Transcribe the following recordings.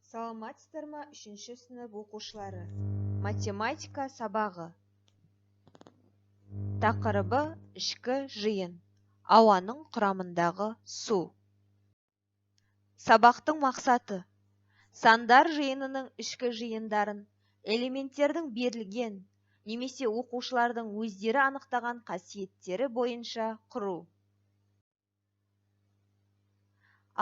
Саламатсыздар ма, үшінші сынып оқушылары? Математика сабағы. Тақырыбы ішкі жиын. Ауаның құрамындағы су. Сабақтың мақсаты: сандар жиынының ішкі жиындарын элементтердің берілген немесе оқушылардың өздері анықтаған қасиеттері бойынша құру.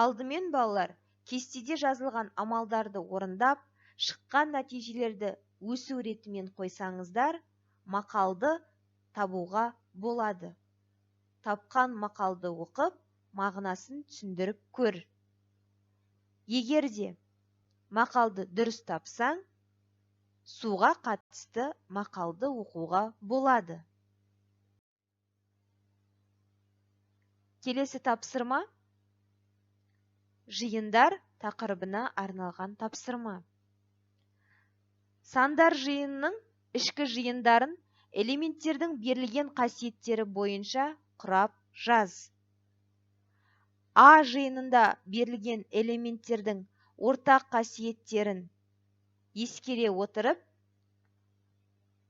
Алдымен балалар кестеде жазылған амалдарды орындап, шыққан нәтижелерді өсу ретімен қойсаңыздар, мақалды табуға болады. Тапқан мақалды оқып, мағынасын түсіндіріп көр. Егер де мақалды дұрыс тапсаң, суға қатысты мақалды оқуға болады. Келесі тапсырма жиындар тақырыбына арналған тапсырма. Сандар жиынының ішкі жиындарын элементтердің берілген қасиеттері бойынша құрап жаз. А жиынында берілген элементтердің ортақ қасиеттерін ескере отырып,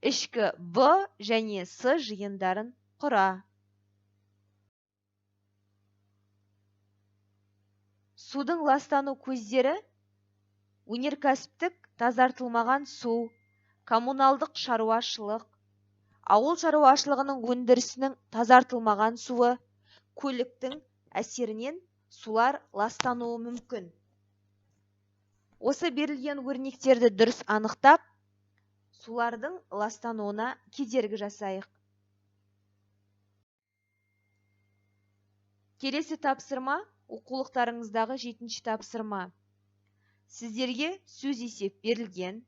ішкі Б және С жиындарын құра. Судың ластану көздері өнеркәсіптік тазартылмаған су, коммуналдық шаруашылық, ауыл шаруашылығының өндірісінің тазартылмаған суы, көліктің әсерінен сулар ластануы мүмкін. Осы берілген өрнектерді дұрыс анықтап, сулардың ластануына кедергі жасайық. Келесі тапсырма оқулықтарыңыздағы 7-ші тапсырма. Сіздерге сөз есеп берілген.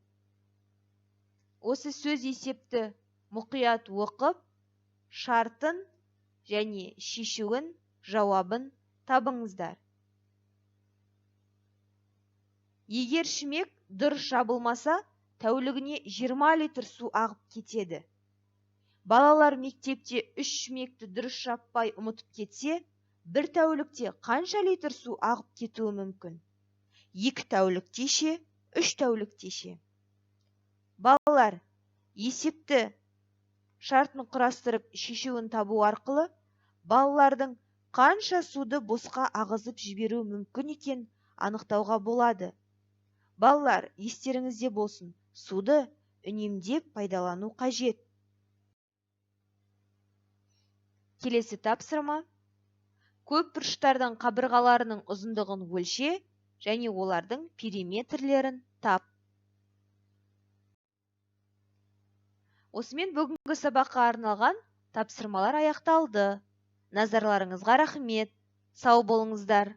Осы сөз есепті мұқият оқып, шартын және шешуін, жауабын табыңыздар. Егер шүмек дұрыс жабылмаса, тәулігіне 20 литр су ағып кетеді. Балалар мектепте 3 шүмекті дұрыс жаппай ұмытып кетсе, бір тәулікте қанша литр су ағып кетуі мүмкін? 2 тәулікте ше, 3 тәулікте ше? Балалар, есепті шартын құрастырып шешуін табу арқылы балалардың қанша суды босқа ағызып жіберуі мүмкін екен анықтауға болады. Балалар, естеріңізде болсын, суды үнемдеп пайдалану қажет. Келесі тапсырма. Көп бұрыштардың қабырғаларының ұзындығын өлше және олардың периметрлерін тап. Осымен бүгінгі сабаққа арналған тапсырмалар аяқталды. Назарларыңызға рахмет. Сау болыңыздар.